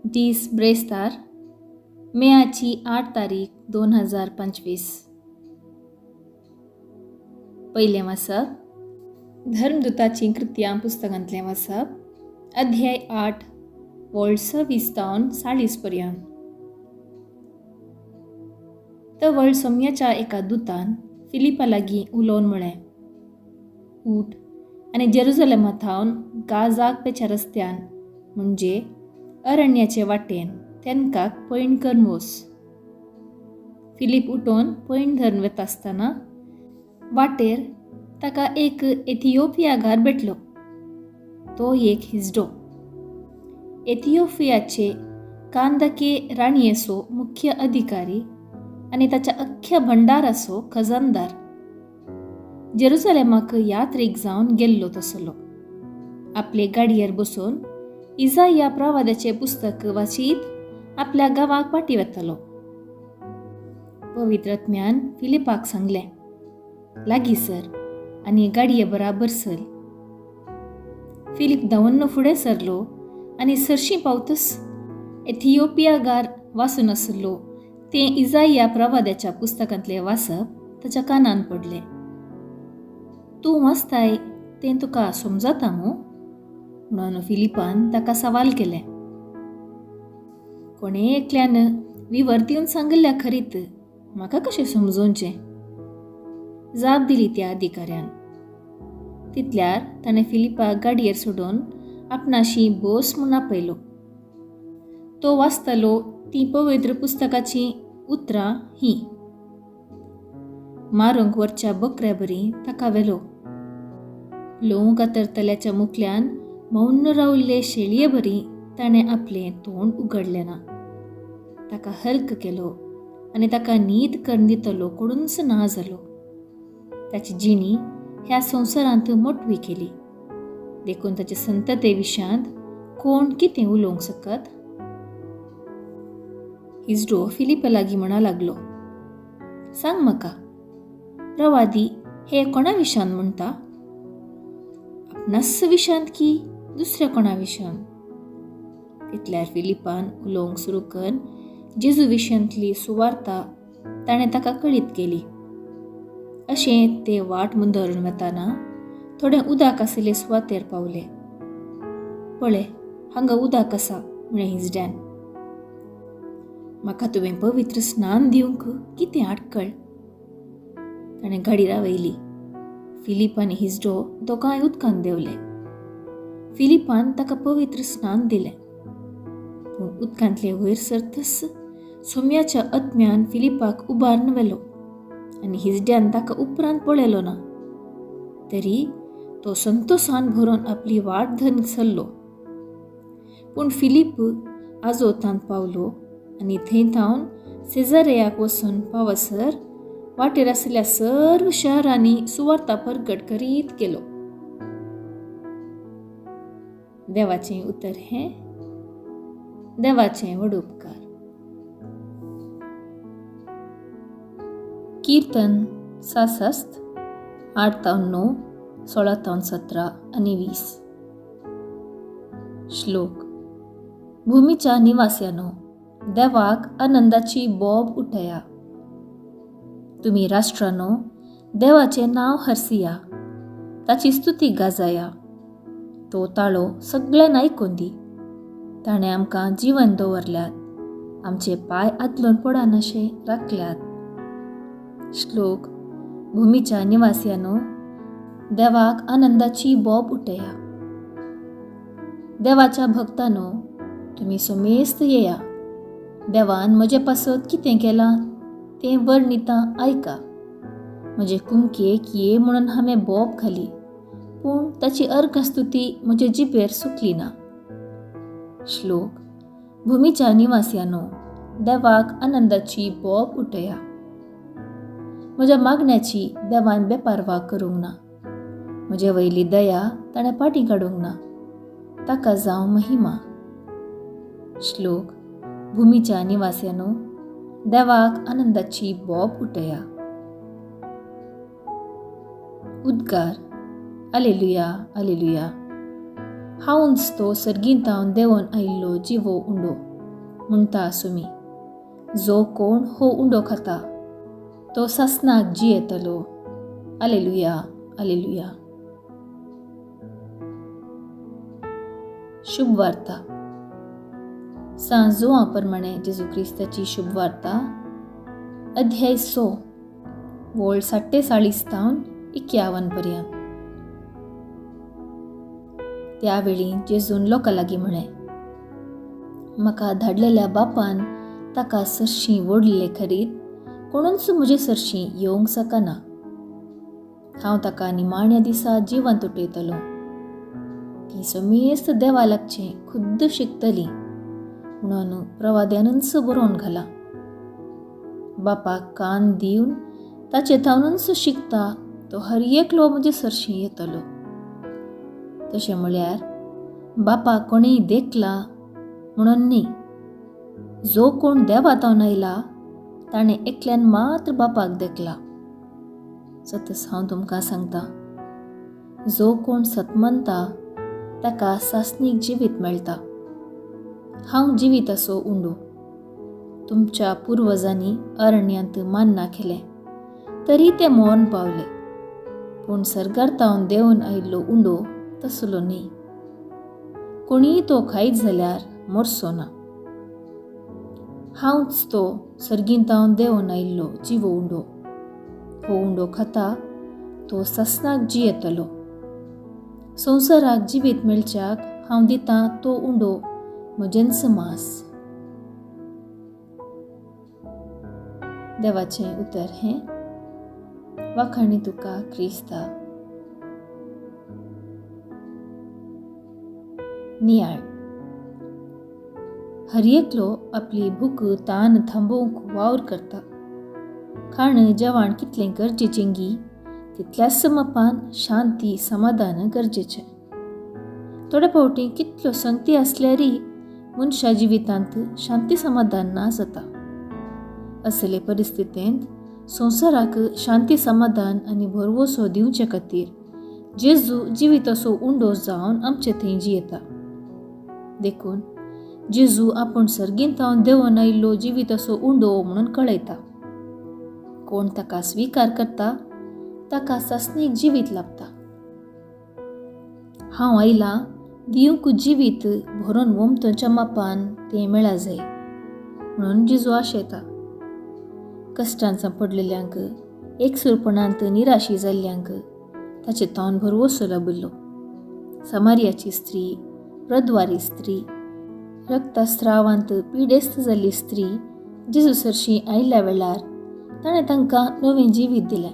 दीस ब्रेस्तार, मेयाची 8 तारीख 2025. पयलें वाचप धर्मदूताचीं कृत्यां पुस्तकांतलें वाचप, अध्याय 8 वळ 26 तावन 40 पर्यंत. तवळ सोम्याच्या एका दुतान फिलिपा लागीं उलोवन म्हळें, उठ आनी जेरुजलेमा थावन गाजाक पेच्या रस्त्यान म्हणजे अरण्याचे वाटेन तेनकाक पयण करून वोस. फिलीप उठोवन पयण धरून वता आसतना वाटेर ताका एक एथियोपियागार भेटलो. तो एक हिजडो, एथियोपियाचे कांदके राणयेचो मुख्य अधिकारी आनी ताच्या अख्ख्या भंडाराचो खजानदार. जेरुजलेमाक यात्रेक जावन गेल्लो तसलो आपले गाडयेर बसून इजाया प्रवादाचें पुस्तक वाचीत आपल्या गांवाक पाटी वतालो. पवित्र आत्म्यान फिलिपाक सांगलें, लागीं सर आनी गाडये बराबर सर. फिलीप धांवन फुडें सरलो आनी सरशीं पावतच एथियोपियागार वाचून आसलो तें इजाया प्रवादाच्या पुस्तकांतलें वाचप ताच्या कानान पडलें. तूं वाचताय तें तुका समजता मू? म्हणून फिलिपान ताका सवाल केलें. कोणें एकल्यान विवर दिवन सांगिल्ल्या खरीत म्हाका कशें समजोवचें? जाप दिली त्या अधिकाऱ्यान. तितल्यार ताणें फिलिपाक गाडयेर सोडून आपणाशी बस म्हूण आपयलो. तो वाचतालो तीं पवित्र पुस्तकाचीं उतरां हीं, मारूंक वरच्या बकऱ्या बरी ताका व्हेलो. लोंव कातरतल्याच्या मुखल्यान मौन रावल्ले शेळये बरी ताणें आपलें तोंड उगडलें ना. ताका हल्क केलो आनी ताका नीत करून दितलो कोणूच ना जालो. ताची जिणी ह्या संवसारांत मोटवी केली, देखून ताचे संतते विशयांत कोण कितें उलोवंक शकत? हिजडो फिलिपा लागीं म्हणा लागलो, सांग म्हाका, प्रवादी हे कोणा विशयांत म्हणटा? आपणास विशयांत की दुसऱ्या कोणा विशयांत? तितल्यार फिलिपान उलोवंक सुरू करून जेजू विशयांतली सुवार्ता ताणें ताका कळीत केली. अशें ते वाट मुंदरून वतना थोडें उदक आशिल्ले सुवातेर पावले. पळय, हांगा उदक आसा, म्हळें हिजड्यान. म्हाका तुवें पवित्र स्नान दिवंक कितें आडकळ? ताणें गाडी रावयली. फिलीप आनी हिजडो दोगांय उदकांत देंवले. फिलिपान ताका पवित्र स्नान दिलें. पूण उदकांतले वयर सरतच सोम्याच्या आत्म्यान फिलिपाक उबारून व्हेलो आनी हिजड्यान ताका उपरांत पळयलो ना. तरी तो संतोसान भरून आपली वाट धरून सरलो. पूण फिलीप आजोतांत पावलो आनी थंय थावन सेजारेयाक वचून पावसर वाटेर आशिल्ल्या सर्व शहरांनी सुवार्ता परगट करीत गेलो. देवाचें उतर हें देवाचें व्हड उपकार. कीर्तन 66, 8 तावन 9, 16 तावन 17 आनी 20. श्लोक. भूमीच्या निवास्यानो, देवाक आनंदाची बोब उठया. तुमी राष्ट्रानो, देवाचें नांव हरसिया, ताची स्तुती गाजाया. तो ताळो सगळ्यान आयकून दी. ताणें आमकां जिवन दवरल्यात, आमचे पांय आदलून पडनाशे राखल्यात. श्लोक. भूमीच्या निवास्यानो, देवाक आनंदाची बोब उठया. देवाच्या भक्तानो, तुमी समेस्त येया. देवान म्हजे पासत कितें केलां तें वर्णिता आयका. म्हजे कुमकेक ये म्हणून हांवें बोब घाली, पूण ताची अर्घस्तुती म्हजे जिबेर सुकली ना. श्लोक. भूमीच्या निवास्यानो, देवाक आनंदाची बोब उठया. म्हज्या मागण्याची देवान बेपारवा करूंक ना, म्हजे वयली दया ताणें पाटी काडूंक ना. ताका जावं महिमा. श्लोक. भूमीच्या निवास्यानो, देवाक आनंदाची बोब उठया. उद्गार. Alleluia, alleluia. हांवूच तो सर्गींतावन देंवन आयिल्लो जिवो उंडो. म्हणटा आसुमी, जो कोण हो उंडो खाता तो सासनाक जियेतलो. आलेलुया, आलेलुया. शुभवार्ता. सांत जुवां प्रमाणे जेजू क्रिस्ताची शुभवार्ता, अध्याय 6, वोळ 47 तावन 51 पर्यंत. त्यावेळी जेजून लोकां लागीं म्हळें, म्हाका धाडलेल्या बापान ताका सरशीं ओडलेले खरीत कोणूच म्हजे सरशीं येवंक शकना. हांव ताका निमाण्या दिसा जिवंत उठयतलो. ती समेस्त देवा लागचें खुद्द शिकतली म्हणून प्रवाद्यानूच बरोवन घाला. बापाक कान दिवन ताचे थावनूच शिकता तो हर एकलो म्हजे सरशीं येतलो. तशें म्हळ्यार बापा कोणेय देखला म्हणून न्ही, जो कोण देवा थावन आयला ताणें एकल्यान मात्र बापाक देखला. सतस हांव तुमकां सांगता, जो कोण सत मानता ताका सासणीक जिवीत मेळटा. हांव जिवीत असो उंडो. तुमच्या पुर्वजांनी अरण्यांत मान्ना केलें तरी ते मरण पावले, पूण सर्गार तावन देंवन आयिल्लो उंडो तसलो न्ही. कोणीय तो खायत जाल्यार मरचो ना. हांवच तो सर्गीन तावन देंवन आयिल्लो जिवो उंडो. हो उंडो खाता तो सासणाक जियेतलो. संवसाराक जिवीत मेळच्याक हांव दितां तो उंडो म्हजेंच मांस. देवाचें उतर हें. वाखाणी तुका क्रिस्ता. नियाळ. हर एकलो आपली भूक तान थांबोवंक वावर करता. खाण जेवण कितलें गरजेचें गी तितल्याच मापान शांती समाधान गरजेचें. थोडे फावटी कितल्यो संगती आसल्यारय मनशा जिवितांत शांती समाधान ना जाता. असले परिस्थितींत संवसाराक शांती समाधान आनी भरवसो दिवचे खातीर जेजू जिवीत असो उंडो जावन आमचे थंय जियेता. देखून जेजू आपूण सर्गींत थावन देंवन आयिल्लो जिवीत असो उंडो म्हणून कळयता. कोण ताका स्विकार करता ताका सासणीक जिवीत लाभता. हांव आयलां दिवंक जिवीत भरून वमतोच्या मापान तें मेळा जाय म्हणून जेजू आशेता. कश्टांचा पडलेल्यांक, एकसुरपणांत निराशी जाल्ल्यांक ताचे तावन भरवसो लाबिल्लो. समारियाची स्त्री, प्रद्वारी स्त्री, रक्तस्रावांत पिडेस्त जाल्ली स्त्री जेजू सरशीं आयिल्ल्या वेळार ताणें तांकां नवें जिवीत दिलें.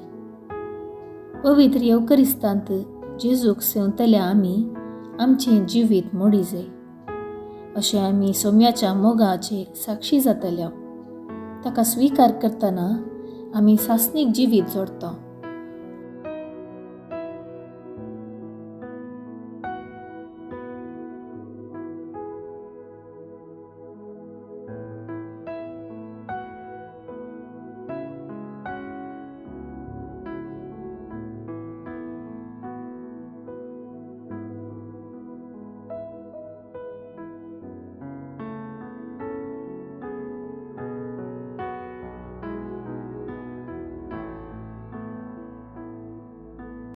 पवित्र येवकरिस्तांत जेजूक सेवतल्या आमी आमचें जिवीत मोडी जाय अशें आमी सोम्याच्या मोगाचे साक्षी जातल्या. ताका स्विकार करतना आमी सासणीक जिवीत जोडटा.